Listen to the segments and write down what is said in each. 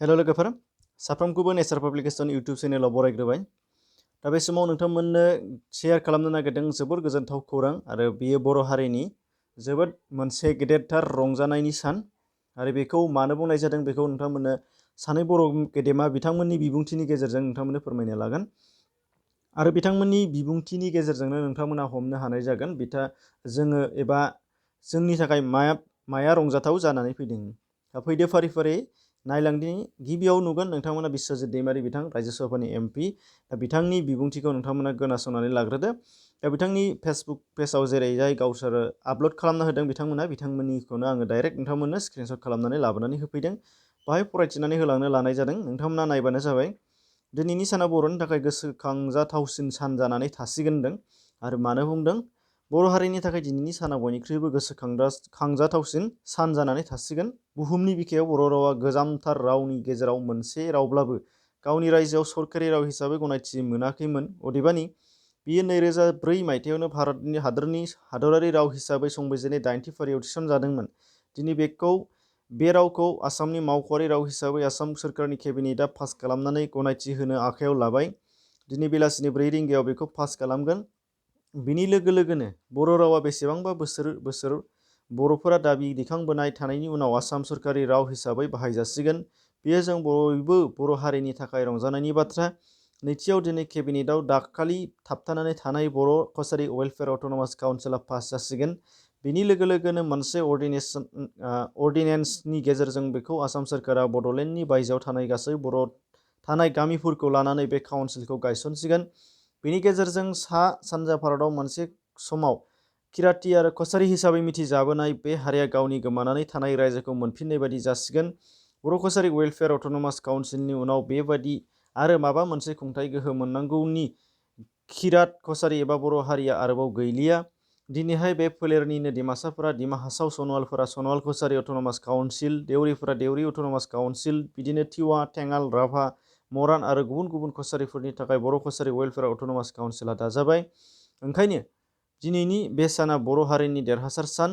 हेल' लोगोफोर साफ्रोमखौबो नेचार publication YouTube चेनेलाव बरायग्रोबाय। दा बे समाव नोंथांमोननो शेयार खालामनो नागिरदों जोबोर गोजोनथाव खौरां आरो बेयो बर' हारिनि जोबोद मोनसे गेदेरथार रंजानायनि सान आरो बेखौ मानो बुंनाय जादों बेखौ नोंथांमोननो सानै बर' गेदेमा बिथांमोननि बिबुंथिनि गेजेरजों नोंथांमोननो फोरमायनो लागोन आरो बिथांमोननि बिबुंथिनि गेजेरजोंनो नोंथांमोना हमनो हानाय जागोन जोङो एबा जोंनि थाखाय माया रंजाथाव जानानै फैदों। फैदो फारि फारि नायलांदिनि गिबियाव नुगोन नोंथांमोना बिश्वजित दैमारी बिथां राज्य सभानि एमपि दा बिथांनि बिबुंथिखौ नोंथांमोना खोनासंनानै लाग्रोदो। दा बिथांनि फेसबुक पेजाव जेरैजाय गावसोर आपल'ड खालामना होदों बिथांमोननिखौनो आङो डाइरेक्ट नोंथांमोननो स्क्रिनशट खालामनानै लाबोनानै होफैदों। बाहाय फरायथिनानै होलांनो लानाय जादों, नोंथांमोना नायबानो जाबाय। दिनैनि साना बर'नि थाखाय गोसोखांजाथावसिन सान जानानै थासिगोन होनदों आरो मानो बुंदों बर' हारिनि थाखाय दिनैनि साना बयनिख्रुइबो गोसोखांजाथावसिन सान जानानै थासिगोन। बुहुमनि बिखायाव बर' रावा गोजामथार रावनि गेजेराव मोनसे रावब्लाबो गावनि रायजोआव सरकारि राव हिसाबै गनायथि मोनाखैमोन। अदेबानि बियो 2004 मायथाइयावनो भारतनि हादरारि राव हिसाबै संबिजिरनि 8थि फारियाव थिसनजादोंमोन। दिनै बे रावखौ आसामनि मावख'आरि राव हिसाबै आसाम सोरखारनि केबिनेटआ पास खालामनानै गनायथि होनो आखायाव लाबाय। दिनै बेलासिनि 4 रिंगायाव बेखौ पास खालामगोन। बिनि लोगो लोगोनो बर' रावा बेसेबांबा बोसोर बर'फोरा दाबि दैखांबोनाय थानायनि उनाव आसाम सोरखारि राव हिसाबै बाहायजासिगोन। बेयो जों बयबो बर' हारिनि थाखाय रंजानायनि बाथ्रा। नैथियाव दिनै केबिनेटआव दाखालि थाबथानानै थानाय बर' कसारि वेलफेयार अट'नमास काउन्सिलआ पास जासिगोन। बिनि लोगो लोगोनो मोनसे अर्डिनेन्सनि गेजेरजों बेखौ आसाम सोरखारा बड'लेण्डनि बायजोआव थानाय गासै बर' थानाय गामिफोरखौ लानानै बे काउन्सिलखौ गायसनसिगोन। बेनि गेजेरजों सानजा भारतआव मोनसे समाव किराति आरो कसारि हिसाबै मिथिजाबोनाय बे हारिया गावनि गोमानानै थानाय रायजोखौ मोनफिननाय बायदि जासिगोन। बर' कसारि वेलफेयार अट'नमास काउन्सिलनि उनाव बेबादि आरो माबा मोनसे खुंथाय गोहो मोननांगौनि किरात कसारि एबा बर' हारिया आरोबाव गैलिया। दिनैहाय बे फोलेरनिनो डिमासाफोरा डिमा हासाव सनवालफोरा सनवाल कसारि अट'नमास काउन्सिल, देउरिफोरा देउरि अट'नमास काउन्सिल, बिदिनो टिवा, टेङाल, राभा, मरान आरो गुबुन गुबुन कसारिफोरनि थाखाय बर' कसारि वेलफेयार अट'नमास काउन्सिलआ दाजाबाय। ओंखायनो दिनैनि बे साना बर' हारिनि देरहासार सान।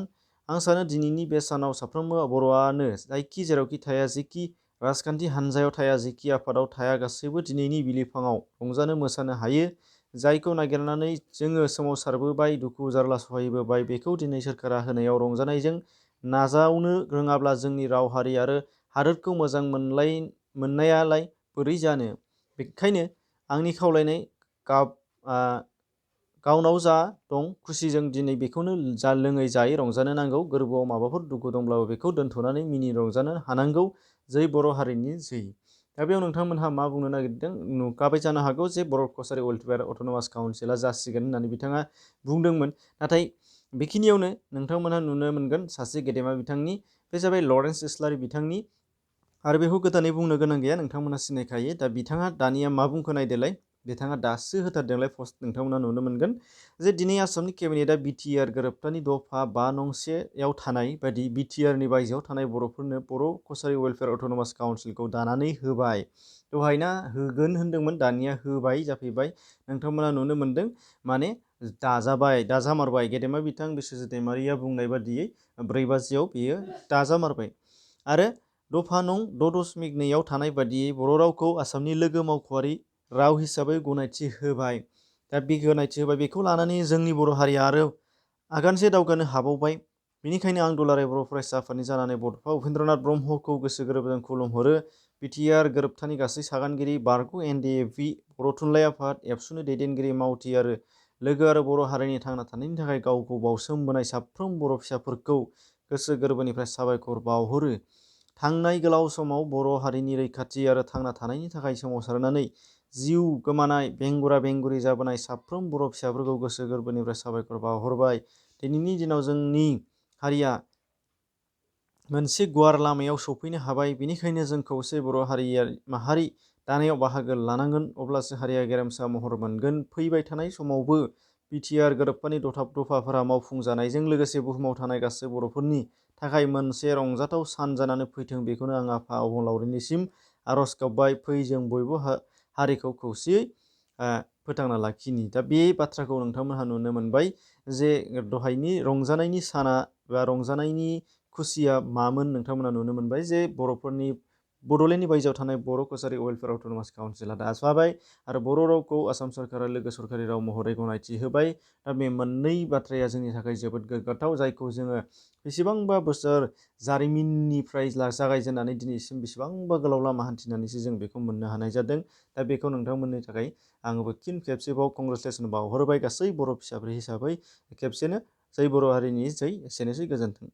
आं सानो दिनैनि बे सानाव साफ्रोमबो बर'आनो जायखि जेरावखि थाया, जेखि राजखान्थि हान्जायाव थाया, जेखि आफादाव थाया, गासैबो दिनैनि बिलिफाङाव रंजानो मोसानो हायो। जायखौ नागिरनानै जोङो सोमावसारबोबाय, दुखु जारला सहायबोबाय, बेखौ दिनै सोरखारा होनायाव रंजानायजों नाजावनो रोङाब्ला जोंनि राव हारि आरो हादोरखौ मोजां मोननायालाय बोरै जानो। बेखायनो आंनि खावलायनाय गावनाव जा दं खुसिजों दिनै बेखौनो लोङै जायै रंजानो नांगौ। गोरबोआव माबाफोर दुखु दंब्लाबो बेखौ दोनथ'नानै मिनि रंजानो हानांगौ। जै बर' हारिनि जै। दा बेयाव नोंथांमोनहा मा बुंनो नागिरदों नुखाबाय जानो हागौ जे बर' कसारि वेलफेयार अट'नमास काउन्सिलआ जासिगोन होननानै बिथाङा बुंदोंमोन। नाथाय बेखिनियावनो नोंथांमोनहा नुनो मोनगोन सासे गेदेमा बिथांनि, बे जाबाय लरेन्स इस्लारि बिथांनि। आरो बेखौ गोदानै बुंनो गोनां गैया, नोंथांमोना सिनायखायो। दा बिथाङा दानिया मा बुंखो नायदोलाय, बिथाङा दासो होथारदोंलाय पस्ट, नोंथांमोना नुनो मोनगोन जे दिनै आसामनि केबिनेटआ बिटिआर गोरोबथानि दफा 5(1)याव थानाय बायदि बिटिआरनि बायजोआव थानाय बर'फोरनो बर' कसारि वेलफेयार अट'नमास काउन्सिलखौ दानानै होबाय। दहायना होगोन होनदोंमोन, दानिया होबाय जाफैबाय। नोंथांमोना नुनो मोनदों माने दाजामारबाय। गेदेमा बिथां बिश्वजित दैमारीया बुंनाय बादियै 4 बाजियाव बेयो दाजामारबाय। आरो दफा नं 6.2 थानाय बादियै बर' रावखौ आसामनि लोगो मावख'आरि राव हिसाबै गनायथि होबाय। दा बे गनायथि होबाय, बेखौ लानानै जोंनि बर' हारिया आरो आगानसे दावगानो हाबावबाय। बेनिखायनो आं दुलाराय बर' फरायसा आफादनि जानानै बड'फा उपेन्द्रनाथ ब्रह्मखौ गोसो गोरबोजों खुलुमहरो। बिटिआर गोरोबथानि गासै सागानगिरि, बारग' एनडिएफबि, बर' थुनलाइ आफाद, एबसुनि दैदेनगिरि मावथि आरो लोगो आरो बर' हारिनि थांना थानायनि थाखाय गावखौ बावसोमबोनाय साफ्रोम बर' फिसाफोरखौ गोसो गोरबोनिफ्राय साबायखर बावहरो। थांनाय गोलाव समाव बर' हारिनि रैखाथि आरो थांना थानायनि थाखाय सोमावसारनानै जिउ गोमानाय, बेंगुरा बेंगुरि जाबोनाय साफ्रोम बर' फिसाफोरखौ गोसो गोरबोनिफ्राय साबायखर बावहरबाय। दिनैनि दिनाव जोंनि हारिया मोनसे गुवार लामायाव सौफैनो हाबाय। बेनिखायनो जों खौसे बर' माहारि दानायाव बाहागो लानांगोन, अब्लासो हारिया गेरेमसा महर मोनगोन। फैबाय थानाय समावबो बिटिआर गोरोबथानि दफाफोरा मावफुंजानायजों लोगोसे बुहुमाव थानाय गासै बर'फोरनि थाखाय मोनसे रंजाथाव सान जानानै फैथों, बेखौनो आं आफा अबंलावरिनिसिम आर'ज गाबबाय। फै जों बयबो हारिखौ खौसेयै फोथांना लाखिनि। दा बे बाथ्राखौ नोंथांमोनहा नुनो मोनबाय जे दहायनि रंजानायनि साना बा रंजानायनि खुसिया मामोन। नोंथांमोना नुनो मोनबाय जे बर'फोरनि बड'लेण्डनि बायजोआव थानाय बर' कसारि वेलफेयार अट'नमास काउन्सिला दाजाबाय आरो बर' रावखौ आसाम सरकारा लोगो सरकारि राव महरै गनायथि होबाय। दा बे मोननै बाथ्राया जोंनि थाखाय जोबोद गोग्गाथाव, जायखौ जोङो बेसेबांबा बोसोर जारिमिननिफ्राय जागायजेननानै दिनैसिम बेसेबांबा गोलाव लामा हान्थिनानैसो जों बेखौ मोननो हानाय जादों। दा बेखौ नोंथांमोननि थाखाय आंबो फिन खेबसेबाव कंग्रेचुलेसन बावहरबाय गासै बर' फिसाफोर हिसाबै। खेबसेनो जै बर' हारिनि जै। एसेनोसै, गोजोन्थों।